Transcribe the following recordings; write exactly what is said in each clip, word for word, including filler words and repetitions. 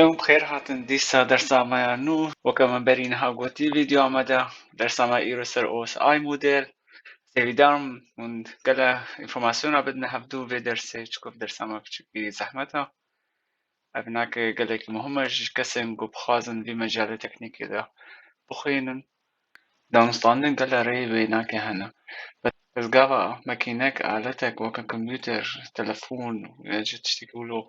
Em xêr hatin dîsa dersa me ya nû. Weke me berî niha gotî vîdyoya me de, dersa me îro ser O S I model. Sêvîdar im hûn gele înformasyona bidine hevdû vê dersê, çiku dersa me piçikî zehmet e. Ev nake gelekî muhim e ji kesên ku bixwazin vî mecalê teknîkê de bixwînin. Danûstandin gele rêyê wê nake hene. Bes gava makînek, aletek weke kompûter, telefon, ya jî tiştekî wilo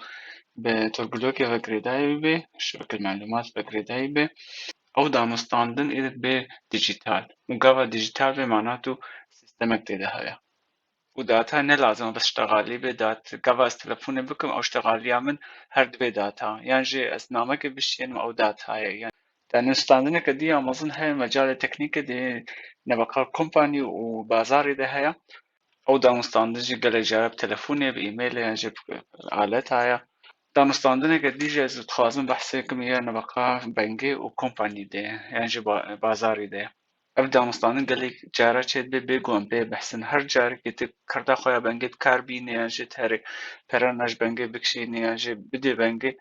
bi torgulokê ve girêdayî bibe, şebeke melûmat ve girêdayî be, ew danûstandin ê dibe dîjîtal. Û gava dîjîtal be mana tu sîstemek tê de heye. Û data ne lazim e bes ştexalî be, dat gava ez telefonê bikim, ew ştexaliya min her dibe data. Yan jî ez nameke bişiyênim, ew data ye. Yan danûstandineke dî ya mezin heye, mecalê teknîkê de, nebeqa kompanî û bazarê de heye. Ew danûstandin jî gelek cara bi telefonê, bi emailê yan jî bi aleta ye. Danûstandineke dî jî ez dixwazim behsê kim ya nebeqa bengê û kompanî de ye, yan jî ba-, bazarê de ye. Ev danûstandin gelek cara çêdibe, bê ku em pê behsin. Her carekê tu karta xwe ya bengê di kar bînî, yan jî tu herê perana ji bengê bikişînî, yan jî bidê bengê,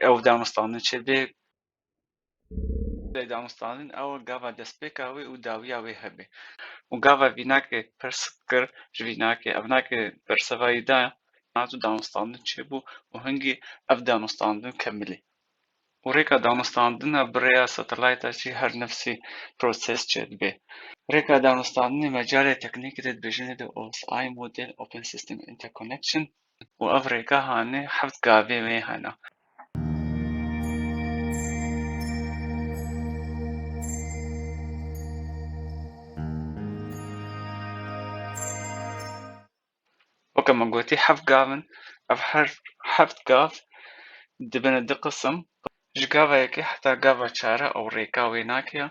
ew danûstandin çêdibe. Lê danûstandin ew gava destpêka wê û dawiya wê hebe. Û gava vînakê pirs kir, ji vînakê ev nake bersivayî da, nat û danûstandin çêbû û hingî ev danûstandin kemilî. Û rêka danûstandina bi rêya satelayta jî her nifsî proses çêdibe. Rêka danûstandinê mecalê teknîkê de dibêjin de O S I model, Open System Interconnection, û ev rêka hane heft gavê wê hene. Weke me gotî heft gav in, ev her heft gav dibine du qisim. Ji gava yekê heta gava çara ew rêka wê nake ya.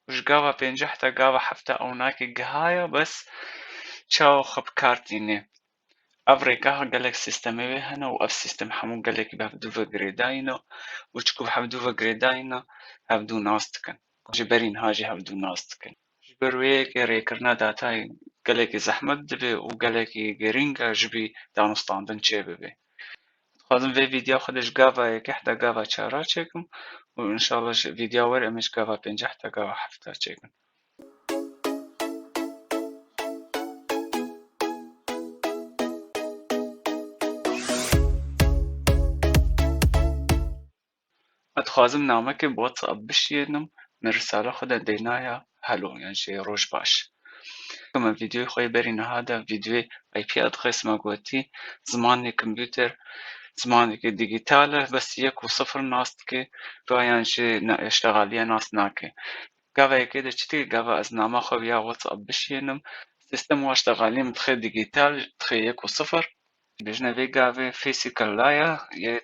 Ji gava pênce heta gava hefta ew nake giha ya, bes çawa xwe bi kar tîne. Ev rêka gelek sîstemê wê hene û ev sîstem hemû gelekî bi hevdû ve girêdayî ne û çiku bi hevdû ve girêdayî ne, hevdû nas dikin. Ji berî niha jî hevdû nas dikin. Ji ber wê yekê rêkirina datayê gelekî zehmet dibe û gelekî girîng e ji bî danûstandin çêbibe. Dixwazim vê vîdyoya xwe de ji gava yekê heta gava çara çêkim û înşallah ji vîdyoya were em ê ji gava pêncî heta gava hefta çêkin. Ez dixwazim namekê bi WhatsApp bişiyênim, min risala xwe de deynaye hello, yan jî roj baş. Min vîdyoyê xwe yê berî niha de, vîdyoyê I P adres me gotî, zimanê kompûter, zimanekî dîgîtal e, bes yek û sifir nas dike, va yan jî na-, ştexaliya nas nake. Gava yekê de çi dike, gava ez nama xwe ya WhatsApp bişiyênim, sîstem wa ştexalî min dixê dîgîtal, dixê yek û sifir. Bêjine vê gavê physical layer yê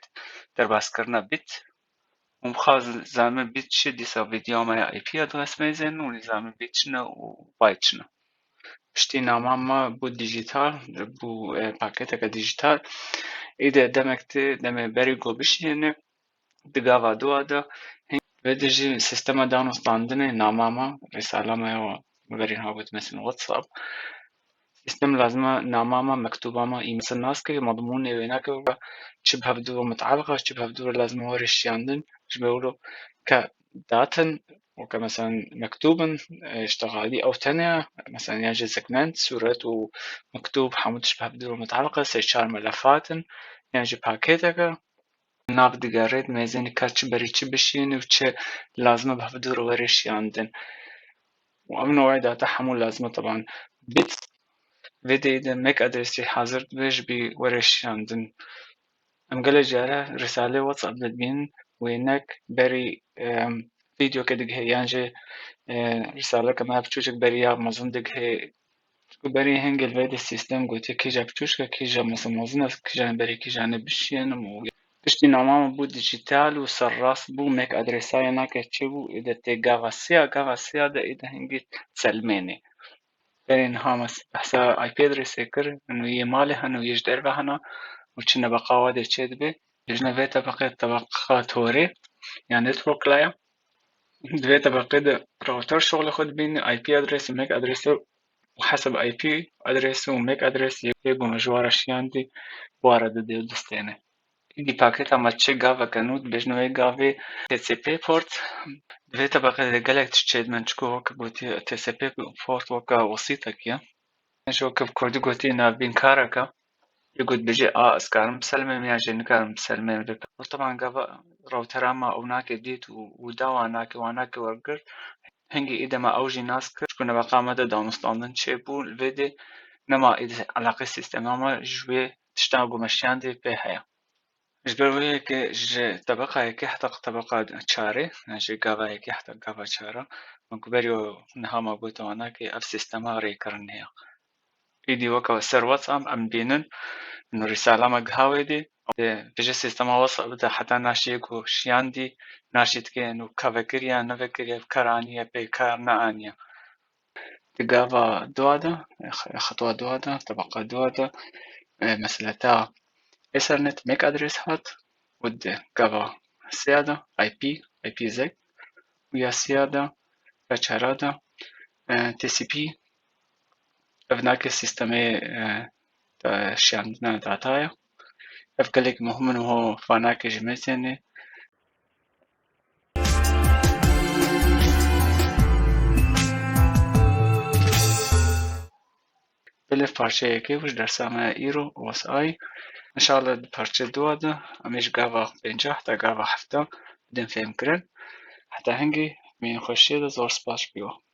derbaskirina bit. Hûn bixwazin zanibin bit çi, dîsa vîdyoya me ya I P adres mêzên û nî zanibin bit çi ne û byte çi ne. Piştî nama me bû dîjîtal, bû, e, paketeke dîjîtal. Îde demek tê, demê berî ku bişiyêne, di gava dua de, hîn vê de jî sîstema danûstandinê nama me, risala me ya berî niha got, mesela WhatsApp. Sîstem lazim e nama me, mektûba me, îmesel nas ke, medmûnê wê nake, çi bi hevdû ve mutaliq e, çi bi hevdû ve lazim e were şiyandin, ji ber wilo ke datin, weke mesela mektûb in, e, ştexalî ew tene ye, mesela yan jî segment, sûret û mektûb hemû tişt bi hevdû ve mutaliq e, sê çar melefat in, yan jî pakêtek e. Nav digerê, mêzênî ka çi berî çi bişiyêne û çi lazim e bi hevdû re were şiyandin. Û ev newê data hemû lazim e, teban bit vê deyê de MAC adresî hazir dibe ji bî were şiyandin. Em gelek care risalê WhatsApp de dibînin, wênek berî, em, vîdyoke digihê yan jî, e, risaleke me ya biçûçik berî ya mezin digihê. Çiku berî hingê li vê de sîstem gotiye kîja biçûçik e, kîja mesela mezin e, kîjanê berî kîjanê bişiyênim û piştî nama me bû dîjîtal û serrast bû, MAC adresa ye nake çi bû, ê de tê gava siya, gava siya de ê de hingê selmênê. Berê niha me behsa I P adresê kir, û yê malê hene û yê ji derve hene û çi nebeqa wa de çê dibe. Bêjine vê tebeqê tebeqa torê ya network layer. Di vê tebeqê de router şixulê xwe dibîne, I P adres û MAC adres û hesab I P adres û MAC adres yê ku me ji wa re şiyandî, wa re dide û distêne. Hingî paketa me çi gaveke nû dibêjin wê gavê T C P port. Di vê tebeqê de gelek tişt çêdibin, çiku weke gotî T C P port weke wesîtek ye. Ji weke bi kurdî gotî navbînkareke. Yê ku dibêje a ez karim biselmêm yan jî nikarim biselmêm vê. Teban gava rewtera me ew nake dît û, û da wanake, wanake wergirt. Hingî îdê me ew jî nas kir, çiku nebeqa me de danûstandin çêbû, li vê dê nema îdê eleqê sîstema me ji wê tişta ku me şiyandê pê heye. Ji ber wê yekê ji tebeqa yekê heta tebeqa çarê, yan jî gava yekê heta gava çara, min ku berî niha me got wanake ev sîstema rêkirinê ye. Îdî weke ser WhatsApp em bînin, nûrîsala me giha wê dî. Dê vêje sîstema WhatsApp de heta naşiyê ku şiyandî, naşî dike nû ka vekiriye, nevekiriye, kar aniye, pê kar neaniye. Di gava dua de, xetwa dua de, tebeqa dua de, e, meseleta Ethernet MAC adres hat û di gava sêya de I P, I P zek û ya sêya de, ya çara de, e, T C P, ev nake sîstemê, e, de şiyandina data ye. Ev gelek muhim in û ho fanake ji me têne. Belê parçeyekê ji dersa me îro wesayî. Înşallah di parçe dua de em ê ji gava pêncah heta gava hefta bidin fêhmkirin. Heta hingî, mîn xweşiyê de zor spas ji bo we.